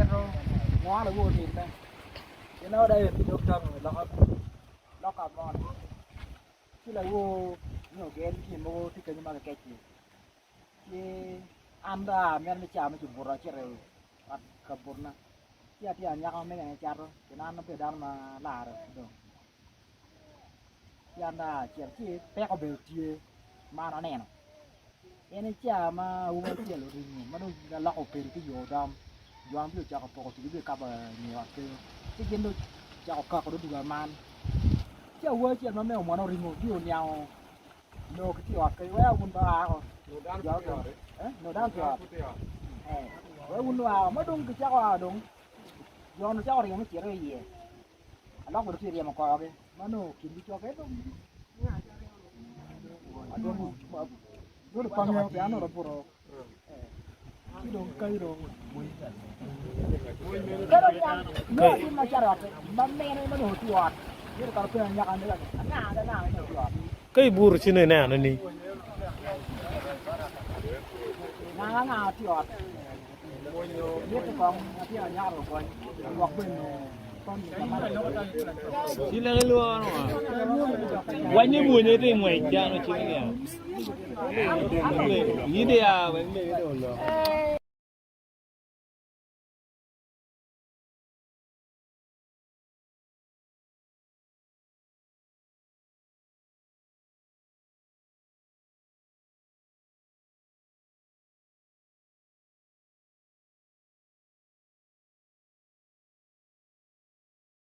Amito ngo lawo otimme. Pien oda aye pi dog tango loka loka moni. Ci lawo nyo gen gin mogo tye kenyo ma kikeco iye. Ci an dong aa amito ni ca me cubuto acito i ot ka butona. Ci atye anyaka ma mega aye cato pien an abedo dano ma laro dong. Ci an dong aa acito ci peko obedo tye ma an aneno. En aye ca ma awobi acel oringo ma dong aloko obedo ki i yo odam jo ma ocako poko pikipiki kabo i nge ot kenyo ci gin dong ocako kako dong odwogo aman ci awobi acel ma me omwone oringo ci oniango nongo kitye i ot kenyo weko wun pe wua oko nongo dano tye i ot wek wun wua oko ma dong gicako a dong jo-nu cako ringo me cito iye. Alok bene tye ryemo korgi ma nongo kingi cok ento nongo pe angeyo pien nongo abuto ci dong kai dong kadi oniang nongo atin ma cito i ot ma mine ma nongo tye i ot myero kara openyo anyaka ni anga anga ma nongo tye i ot. Ka ibuto ci nongo ineno ni. Anga anga tye i ot. Mitte kong latin anyaka okony gwok bene Wanye mwonye te ngwec dano cing niya. Yidi ya wek mege dong olok.